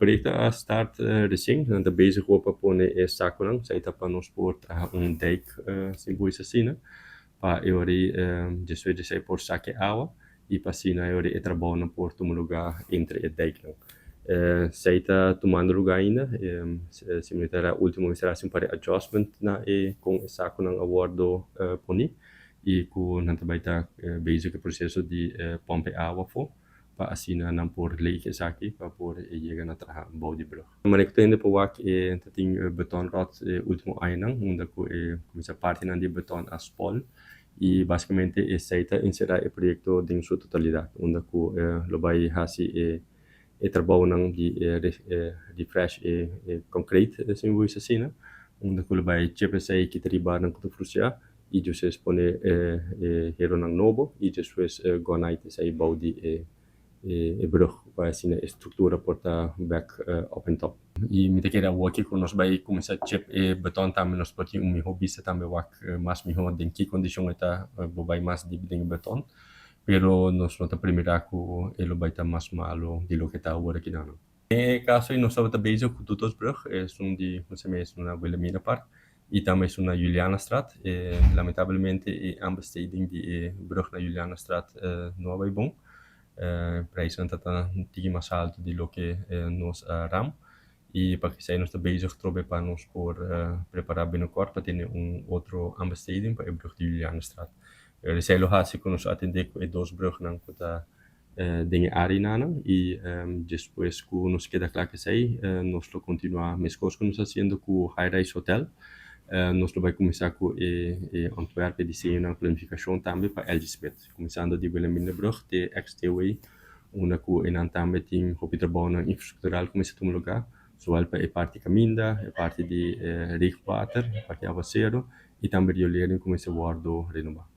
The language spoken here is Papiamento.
Proyecto a start recien, nan ta bezig pa pone e saconan, esey ta pa nos por traha un dijk, si bo asina, pa e ora despues di esey por saca awa y pa asina e ora e trabounan por tuma luga entre e dijknan. Esey ta tumando luga ainda, si mi ta ultimo mester haci un par di adjustment na e con e saconan a wordo poni y cu nan ta bay ta bezig cu e proceso di pompa e awa afo pa asina nan por leeg esaki pa por yega na traha bou di brug. Manera cu ta hende por wak e ta tin betonrot e ultimo añanan unda cu e cuminsa partinan di beton a spol y basicamente esey ta encera e proyecto den su totalidad, unda cu lo bay haci e trabounan di refresh e concrete, si mi por bisa asina, unda cu lo bay chep esey, kita ribanan cu ta frucia y despues pone e heronan nobo y despues gunite esey bou di e brug pa asina e structura por ta back up and top. Y mi ta kere awor cu nos bay cuminsa chep e beton tambe, nos por tin un miho bista tambe, wak mas miho den ki condicion e ta, bo bay mas diep den e beton, pero nos no ta premira cu e lo bay ta mas malo di loke ta awor aki nan. Den e caso nos tabata bezig cu Doodosbrug, esun di esun na Wilhelmina Park y tambe esun na Julianastraat. Lamentablemente e aanbesteding di e brug na Julianastraat no a bay bon. Prijsnan ta tiki mas halto di loke nos a ram y pa esey nos ta bezig trobe pa nos por prepara binnenkort pa tene un otro aanbesteding pa e brug di Julianastraat. Esey lo haci cu nos atende cu e dos brugnan cu ta den e areanan y despues cu nos keda cla cu esey, nos lo continua mescos cu nos ta haciendo cu High Rise Hotel. Nos lo bay cuminsa cu e ontwerp, e diseño y planificacion tambe pa LG Smith, cuminsando di Wilhelminabrug te XTW, unda cu nan tambe tin hopi trabounan infrastructural cuminsa tuma lugar, zowel pa e parti caminda, e parti di regenwater, e parti aguacero y tambe riolering cuminsa wordo renoba.